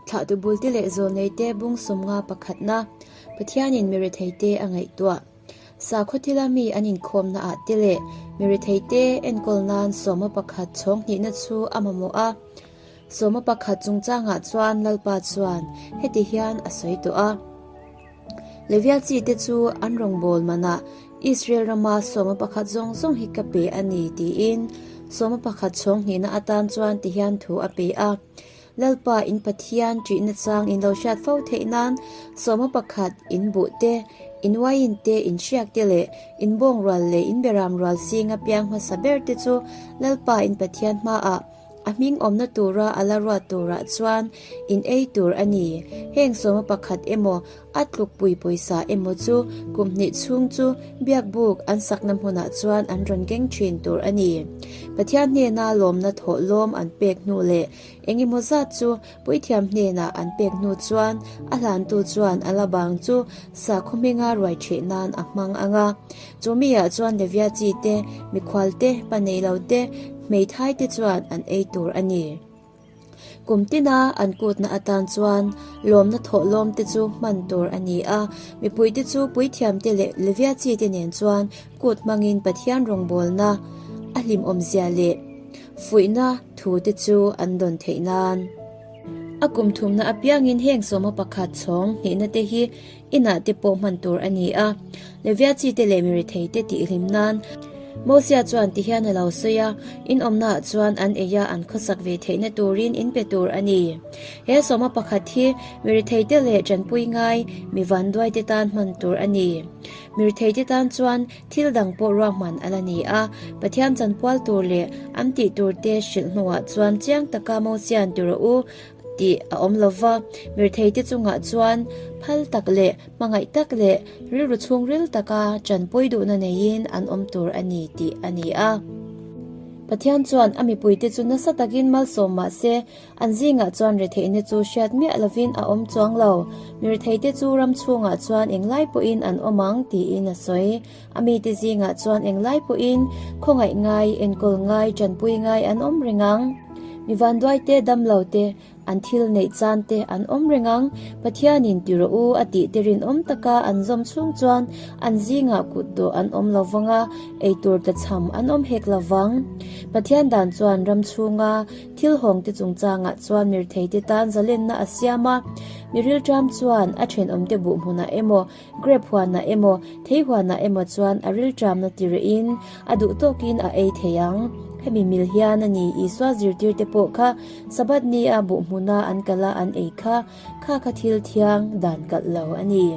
Thlahtu bulte leh zawlneite bung 50 pakhatna Pathianin mi retheite a ngaihtuah. Sakhaw thila mi an inkhawmna ah te leh mi retheite enkawl nan sawma pakhat chhawng hnihna chu a mamawh a. Sawma pakhat chungchangah chuan Lalpa chuan heti hian a sawi tawh a. Levia chi te chu an rawngbâwl manah Israel rama sawma pakhat zawng zawng hi ka pe a ni tiin sawma pakhat chhawng hnihna atan chuan ti hian thu a pe a. Lalpa in Pathian ṭihna chang in lo hriat fo theih nan sawma pakhat in buh te, in uaiin te, in hriak te leh in bawng rual leh in beram rual singa piang hmasa ber te chu Lalpa in Pathian hmaah A hming awmna tura a la ruat turah chuan in ei tur a ni. Heng sawma pakhat emaw, a tlukpui pawisa emaw chu kum hnih chhung chu biakbuk an sakna hmunah chuan an rawn keng thin tur a ni. Pathian hnena lawmna thawh lawm an pek hnu leh eng emaw zat chu Puithiam hnenah an pek hnu chuan a hlantu chuan a la bang chu sakhaw hminga ruai ṭheh nan a hmang ang a. Chu miah chuan Levia chi te, mikhual te, pa nei lo te, hmeithai te chuan an ei tur a ni. Kum tina an kutna atan chuan lawmna thawhlawm te chu hman tur a ni a, mipui te chu puithiam te leh Levia chi te nen chuan kut hmangin Pathian rawngbawlna a hlimawmzia leh Fuihna thu te chu an dawn theih nan. A kum thumna apiangin heng sawma pakhat chhawng hnihna te hi inah te pawh hman tur a ni a. Levia chi te leh mirethei te tihhlim nan Mosia chuan ti hian a lo sawi a, In awmnaah chuan an ei a, an khawsak ve theihna turin in pe tur a ni. He sawma pakhat hi mirethei te leh tanpui ngai mi vanduai te tan hman tur a ni. Mirethei te tan chuan Thil dang pawh ruahman a la ni a, Pathian chanpual tur leh an tih tur te hrilh hnuah chuan chiang taka Mosia'n ti rawh u tih a awm lo va, mirtheite chungah chuan phal tak leh hmangaih tak leh rilru chhungril taka chanpui duhna neiin an awm tur a ni tih a ni a. Pathian chuan a mipuite chu nasa takin malsawm mah se, An zingah chuan retheihna chu hriat miah lovin a awm chuang lo. Mi retheite chu ram chhungah chuan englai pawhin an awm ang tiin a sawi. A mite zingah chuan englai pawhin khawngaih ngai, enkawl ngai, tanpui ngai an awm reng ang. Mi vanduaite, damlote, an thil neih chan te an awm reng ang. Pathianin ti rawh u a tih te rinawm taka an zawm chhung chuan an zingah kut dawh an awm lo vang a, eitur tlachham an awm hek lo vang. Pathian dan chuan ram chhunga Thil hawngte chungchangah chuan mirtheite tan zalenna a siam a, mi rilṭam chuan a ṭhenawmte buh hmunah emaw, grape huanah emaw, thei huanah emaw chuan a rilṭamna ti rehin a duh tawkin a ei thei ang. Hemi mil hian a ni Isua zirtirte pawh kha Sabbath nia buh hmuna an kal a an ei kha, kha kha thil thiang dan kalh lo a ni.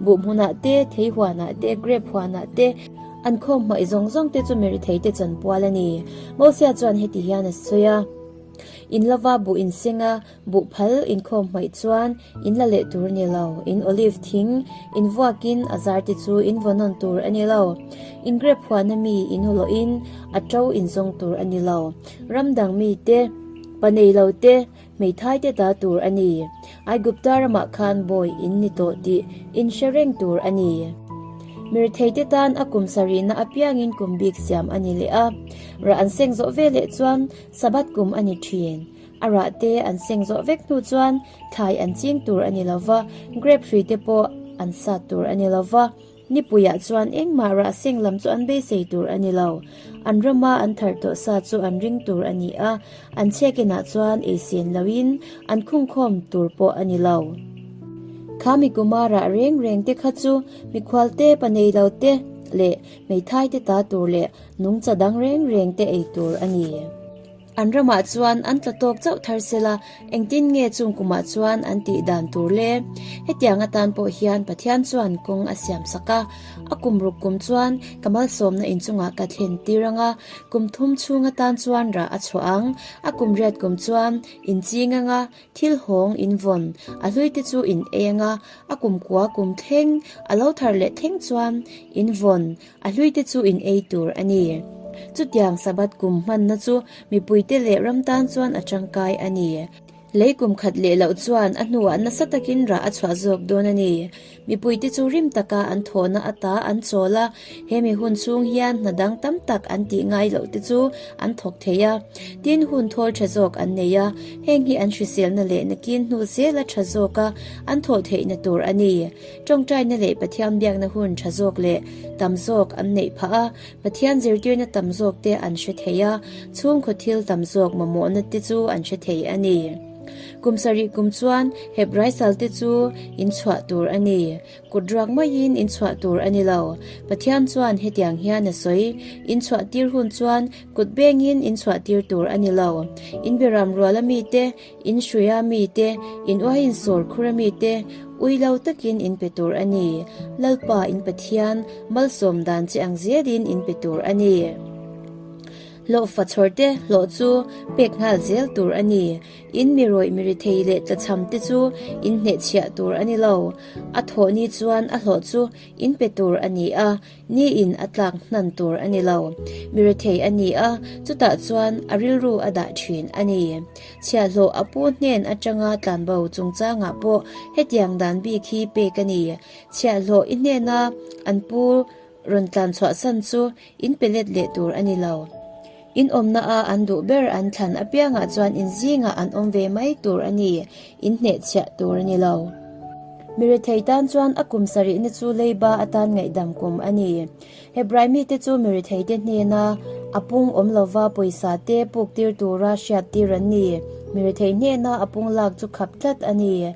Buh hmunah te, thei huanah te, grape huanah te, an khawm hmaih zawng zawng te chu miritheite chanpual a ni. Mosia chuan heti hian a sawi a, In lova buh in seng a, buh phal in khawm hmaih chuan in la leh tur a ni lo. In olive thing in vuakin a zar te chu in vaw nawn tur a ni lo. In grape huana mi in hulawhin a to in zawng tur a ni lo. Ram dang mi te, pa nei lo te, Hmeithai te ta tur a ni. Aigupta ramah khan bawi in ni tawh tih in hre reng tur a ni. Mirthei te tan a kum sarihna apiangin kum bik siam a ni leh a. Rah an seng zawh ve leh chuan Sabbath kum a ni thin. A rah te an seng zawh vek hnu chuan thlai an ching tur a ni lo va, grape hrui te pawh an sat tur a ni lo va. Nipuiah chuan engmah rah seng lam chu an beisei tur a ni lo. An rama an thar tawh sa chu an ring tur a ni a, an chhekinah chuan ei sen loin an khungkhawm tur pawh a ni lo. Kha mikuma rah reng reng te kha chu mikhual te, pa nei lo te leh hmeithai te ta tur leh nungcha dang reng reng te ei tur a ni. An ramah chuan an tla tawk chauh thar sela, engtin nge chung kumah chuan an tih dan tur le? Hetiang atan pawh hian Pathian chuan kawng a siam sak a, a kum ruk kum chuan ka malsawmna inchungah ka thlen tir ang a, kum thum chhung atan chuan rah a chhuah ang, a kum riat kum chuan in ching ang a, thil hawng in vawn, a hlui te chu in ei ang a, a kum kua kum thleng, a lo thar leh thleng chuan in vawn, A hluite chu in ei tur a ni. Chutiang Sabbath kum hmanna chu mipuite leh ram tan chuan a tangkai a ni. Lei kum khat leh loh chuan a hnuah nasa takin rah a chhuah zawk dawn a ni. Mipuite chu rim taka an thawhna ata an chawl a, he mi hun chhung hian hna dang tam tak an tih ngai loh te chu an thawk thei a. Tin, hun thawl tha zawk an nei a, heng hi an hriselna leh nakin hnu zela tha zawka an thawh theihna tur a ni. Tawngtaina leh Pathian biakna hun tha zawk leh tam zawk an neih phah a, Pathian zirtirna tam zawk te an hre thei a, chhungkaw thil tam zawk mamawhna te chu an hre thei a ni. Kum sarih kum chuan Hebrai salte chu in chhuah tur a ni. Kut ruak maiin in chhuah tur a ni lo. Pathian chuan hetiang hian a sawi, In chhuah tir hun chuan kut bengin in chhuah tir tur a ni lo. In biram ruala mite, in hruia mite, in uain sawr khura mite, ui lo takin in pe tur a ni. Lalpa in Pathian malsawm dan che ang zelin in pe tur a ni. Hlawhfa chhawrte hlawh chu pek nghal zel tur a ni. In mi rawih mi rithei leh tlachham te chu in hnehchhiah tur a ni lo. A thawh ni chuan a hlawh chu in pe tur a ni a, ni in a tlak hnan tur a ni lo. Mi rithei a ni a, chutah chuan a rilru a dah thin a ni. Chhiahhlawh a pu hnen atanga tlanbo chungchangah pawh hetiang dan bik hi pek a ni. Chhiahhlawh i hnena an pu Rawn tlan chhuahsan chu in pe let leh tur a ni lo. In awmna a an duh ber an thlan apiangah chuan in zingah an awm ve mai tur a ni, in hnehchhiah tur a ni lo. Mi rethei tan chuan a kum sarihna chu leiba atan ngaihdam kum a ni. Hebrai mite chu mi retheite hnena a pung awm lova pawisa te puk tir tura hriat tir an ni. Mi rethei hnena a pung lak chu khap tlat a ni.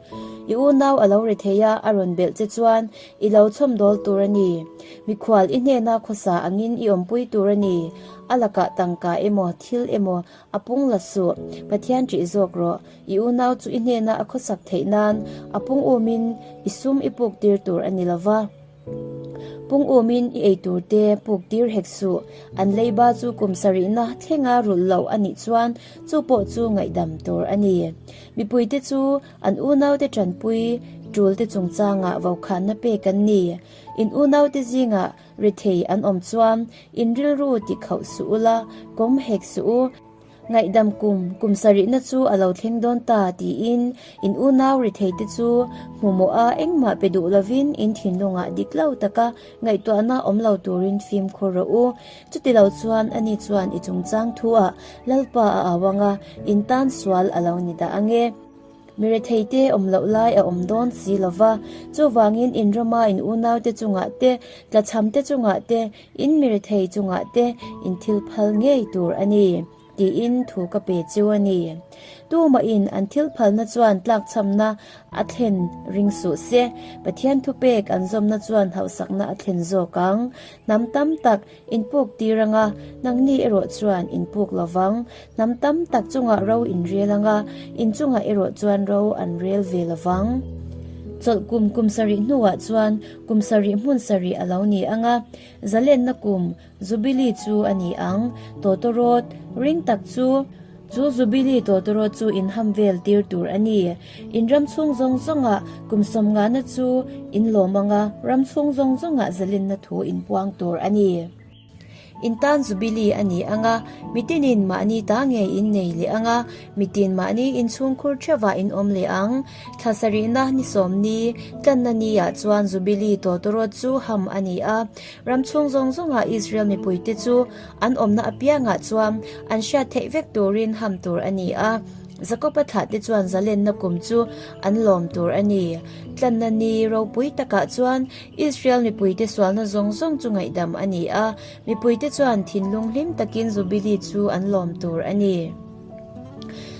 I unau a lo rethei a, a rawn belh che chuan I lo chhawmdawl tur a ni. Mikhual i hnena khawsa angin i awmpui tur a ni. A lakah tangka emaw, thil emaw a pung la suh. Pathian ṭih zawk rawh. I unau chu i hnena a khawsak theih nan a pung umin i sum i puk tir tur a ni lo va. Pung umin i ei tur te puk tir hek suh. An leiba chu kum sarihna thlenga rulh loh a nih chuan chu pawh chu ngaihdam tur a ni. Mipuite chu An unaute tanpui tulte chungchangah vokhanna pek an ni. In unaute zingah rethei an awm chuan in rilru ti khauh suh ula, kawm hek suh u. Ngaihdam kum kum sarihna chu a lo thleng dawn ta tiin in unau retheite chu hmuhmawh a engmah pe duh lovin in thinlungah dik lo taka ngaihtuahna awm lo turin fimkhur rawh u. Chutilo chuan ani chuan i chungchang thuah Lalpa a au anga in tan sual a lo ni dah ange. Mi retheite awm loh lai a awm dawn si lo va, chuvangin in rama in unaute chungah te, tlachhamte chungah te, in mi rethei chungah te in thil phal ngei tur a ni, tiin thu ka pe chu a ni. Tumahin an thil phalna chuan tlakchhamna a thlen ring suh se, Pathian thupek an zawmna chuan hauhsakna a thlen zawk ang. Hnam tam tak In puk tir anga, nangni erawh chuan in puk lo vang. Hnam tam tak chungah ro in rel anga, in chungah erawh chuan ro an rel ve lo vang. Chawlh kum kum sarih hnuah chuan kum sarih hmun sarih a lo ni anga, zalenna kum, Jubilee, chu a ni ang. Tawtawrawt ring tak chu Chu Jubilee tawtawrawt chu in ham vel tir tur a ni. In ram chhung zawng zawngah kum sawmngahna chu in lawm anga, ram chhung zawng zawngah zalenna thu in puang tur a ni. In tan Jubilee a ni anga, mitinin mahni ta ngei in nei leh anga, mitin mahni inchhungkhur theuhah in awm leh ang. Thla sarihna ni sawmni tlanna ni-ah chuan Jubilee tawtawrawt chu ham a ni a, ram chhung zawng zawngah Israel mipuite chu An awmna apiangah chuan an hriat theih vek turin ham tur a ni a, Jakob-a thlahte chuan zalenna kum chu an lawm tur a ni. Tlanna ni ropui takah chuan Israel mipuite sualna zawng zawng chu ngaihdam a ni a, mipuite chuan thinlung hlim takin Jubilee chu an lawm tur a ni.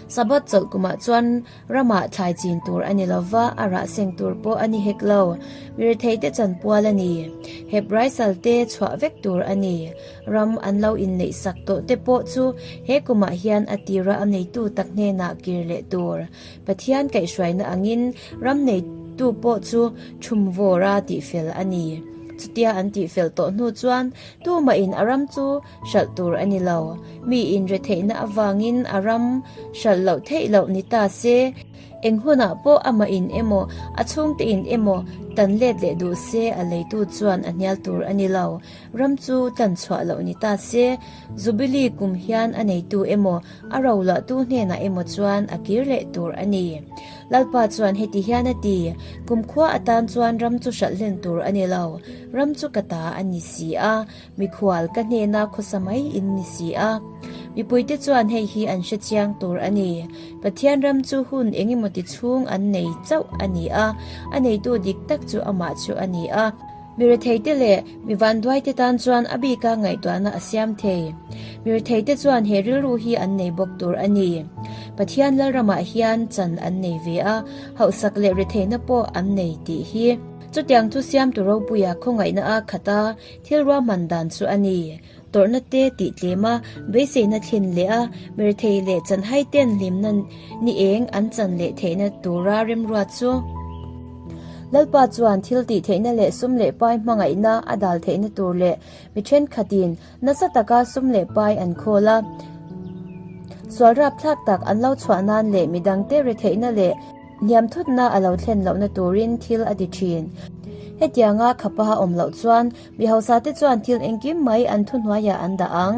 Sabbath chawlh kumah chuan Ramah thlai chin tur a ni lova, a rah seng tur pawh a ni hek lo. Miretheite chanpual a ni. Hebrai salte chhuah vek tur a ni. Ram an lo inneih sak tawh te pawh chu he kumah hian a tira a neitu tak hnenah kir leh tur. Pathian kaihhruaina angin ram neitu pawh chu thumvawra tihfel a ni. Chutia an tihfel tawh hnu chuan tumahin a ram chu hralh tur a ni lo. Mi inretheihna avangin a ram hralh loh theih loh ni ta se. Eng hunah pawh amah in emaw, a chhungte in emaw tan let leh duh se a leitu chuan a hnial tur a ni lo. Ram chu tan chhuah loh ni ta se, Jubilee kum hian a neitu emaw, a roluahtu hnenah emaw chuan a kir leh tur a ni. Lalpa chuan heti hian a ti, Kumkhua atan chuan ram chu hralh hlen tur a ni lo, ram chu ka ta a ni si a, Mikhual ka hnena khawsa mai in ni si a. Mipuite chuan hei hi an hre chiang tur a ni. Pathian ram chu hun engemaw ti chhung an nei chauh a ni a, a neitu dik tak chu amah chu a ni a. Mi retheite leh mi vanduaite tan chuan a bika ngaihtuahna a siam thei. Mi retheite chuan he rilru hi an nei bawk tur a ni. Pathian Lalramah hian chan an nei ve a, hauhsak leh retheihna pawh an nei tih hi. Chutiang chu siamtu ropuia khawngaihna a khat a, Thil ruahman dan chu a ni. Tawrhna te tih tlem a, beiseina thlen leh a, mirethei leh chanhai ten hlimna ni eng an chan leh theihna tura remruat chu. Lalpa chuan thil tih theihna leh sum leh pai hmangaihna a dal theihna tur leh mi thenkhatin nasa taka sum leh pai an khawl a, sual rapthlak tak an lo chhuah nan leh midangte retheihna leh Hniamthutna a lo thlen lohna turin thil a ti thin. Hetianga khapa awm loh chuan mi hausate chuan thil engkim mai an thuhnuaiah an dah ang.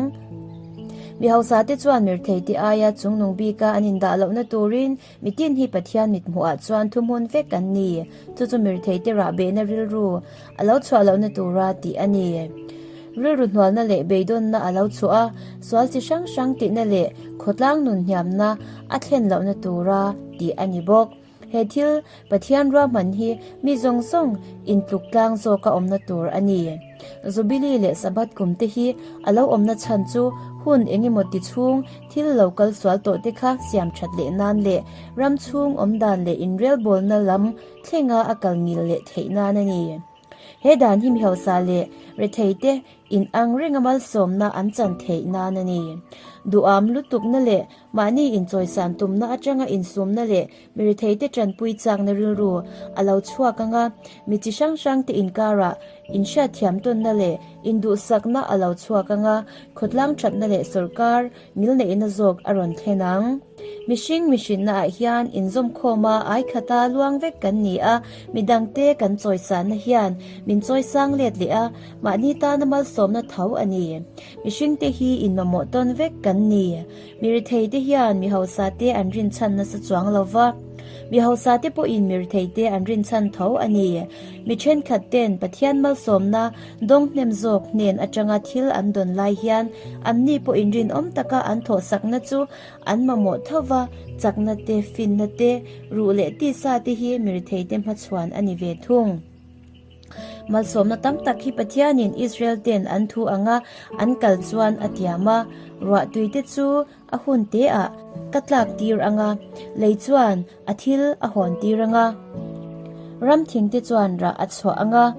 Mi hausate chuan mirtheite aia chungnung bika an indah lohna turin mitin hi Pathian mithmuhah chuan thuhmun vek an ni. Chu chu mirtheite rahbehna rilru a lo chhuah lohna tura tih a ni. Rilru hnualna leh beidawnna a lo chhuah a, sual chi hrang hrang tihna leh khawtlang nun hniamna a thlen lohna tura tih a ni bawk. He thil Pathian ruahman hi mi zawng zawng intluk tlang zawka awmna tur a ni. Jubilee leh Sabbath kum te hi a lo awmna chhan chu hun engemaw ti chhung thil lo kal sual tawh te kha siam that leh nan leh ram chhung awmdan leh inrelbawlna lam thlenga a kal ngil leh theih nan a ni. He dan hi mi hausa leh rethei te in ang renga malsawmna an chan theih nan a ni. Duham lutukna leh mahni inchawisan tumna atanga insumna leh mi rethei te tanpui chakna rilru a lo chhuak anga mi chi hrang hrang te inkarah inhriatthiam tawnna leh induhsakna a lo chhuak anga khawtlang thatna leh sawrkar Milneihna zawk a rawn thlen ang. Mihring mihrinna ah hian inzawmkhawm a aikhata luang vek kan ni a, midangte kan chawisanna hian min chawisang let leh a, mahni tana malsawmna tho a ni. Mihringte hi inmamawh tawn vek kan ni. Mi ritheite hian mi hausate an rinchhan nasa chuang lo va, mi hausate pawhin mi ritheite an rinchhan tho a ni. Mi thenkhat ten Pathian malsawmna Dawng hnem zawk hnen atanga thil an dawn lai hian anni pawhin rinawm taka an thawhsakna chu an mamawh tho va, chakna te, finna te, ruh leh tisa te hi mirithei te hmachhuan a ni ve thung. Malsawmna tam tak hi Pathianin Israel ten an thu anga an kal chuan a tiam a, ruahtui te chu A hun te ah ka tlak tir anga, lei chuan a thil a hawn tir anga, ram thing te chuan rah a chhuah anga.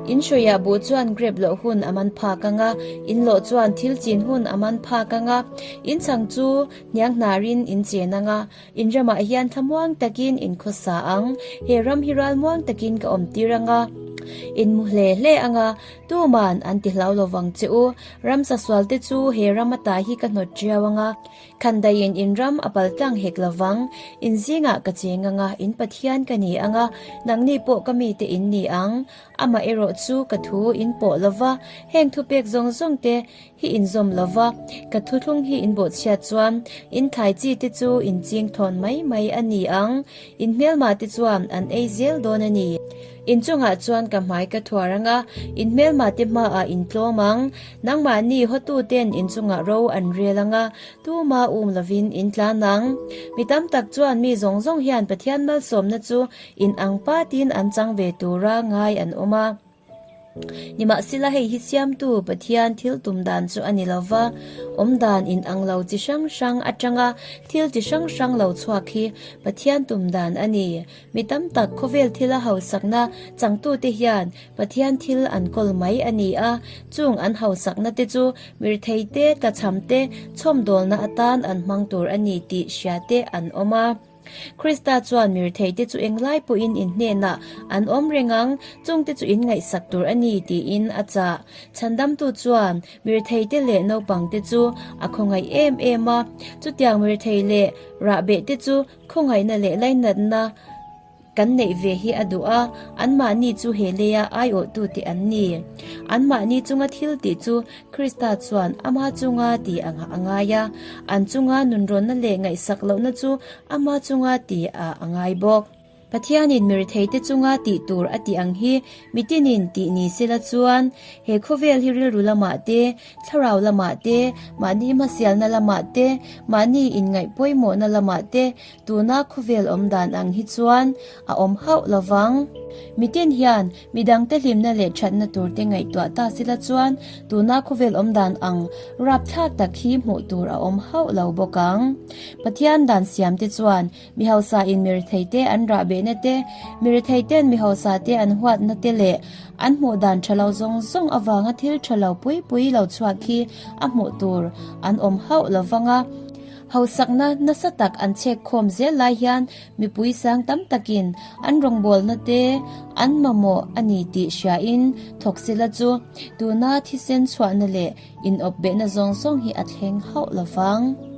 In hruiah buh chuan grep loh hun a man phak anga, in lawh chuan thil chin hun a man phak anga, in chhang chu hniang hnarin in chen anga, in ramah hian thlamuang takin in khawsa ang, he ram hi ralmuang takin ka awm tir anga, in mu hle hle anga, tuman an ti hlau lovang che u. Ramsa sualte chu he ram ata hi ka hnawt ṭiau ang a, khandaiin in ram a pal tlang hek lo vang. In zingah ka cheng ang a, in Pathian ka ni ang a, nangni pawh ka mite in ni ang. Amaherawh chu ka thu in pawh lo va, heng thupek zawng zawng te hi in zawm lo va, ka thuthlung hi in bawhchhiat chuan in thlai chi te chu in ching thawn mai mai a ni ang. In hmelmah te chuan an ei zel dawn a ni. In chungah chuan ka hmai ka thuar ang a, in hmelma te hmaah in tlawm ang. Nangmahni hawtuten in chungah ro an rel ang a, tuma um lovin in tlan ang. Mi tam tak chuan mi zawng zawng hian Pathian malsawmna chu in ang patin an chang ve tura ngai an awm a. Nimahsela hei hi siamtu Pathian thil tum dan chu a ni lo va, awm dan in ang lo chi hrang hrang atanga thil chi hrang hrang lo chhuak hi Pathian tum dan a ni. Mi tam tak khawvel thila hausakna changtute hian Pathian thil an kawl mai a ni a, chung an hausakna te chu mirthei te, tlachham te, chhawmdawlna atan an hmang tur a ni tih hria te an awm a. Krista chuan miretheite chu englai pawhin in hnenah an awm reng ang, chungte chu in ngaihsak tur a ni tiin a chah. Chhandamtu chuan miretheite leh naupangte chu a khawngaih em em a, chutiang mirethei leh rahbehte chu khawngaihna leh lainatna Kan neih ve hi a duh a, anmahni chu he leia aiawhtute an ni. Anmahni chunga thil tih chu Krista chuan ama chunga ti angah a ngai a, an chunga nunrawnna leh ngaihsak lohna chu ama chunga ti ah a ngai bawk. Pathianin miretheite chunga tih tur a tih ang hi mitinin tih ni sela chuan he khawvel hi rilru lamah te, thlarau lamah te, mahni hmasialna lamah te, mahni inngaih pawimawhna lamah te, Tuna khawvel awm dan ang hi chuan a awm hauh lo vang. Mitin hian midangte hlimna leh thatna tur te ngaihtuah ta sila chuan tuna khawvel awm dan ang rapthlak tak hi hmuh tur a awm hauh lo bawk ang. Pathian dan siam te chuan mi hausa in mi rethei te an rahbehna te, mi rethei ten mi hausa te an huatna te leh an hmuh dan tha lo zawng zawng avanga thil tha lo pui pui lo chhuak hi a hmuh tur an awm hauh lo vang a. Hausakna nasa tak an chhek khawm zel lai hian mipui sang tam takin an rawngbawlna te an mamawh a ni tih hriain thawk sila chu tuna thisen chhuahna leh inawpbehna zawng zawng hi a thleng hauh lovang.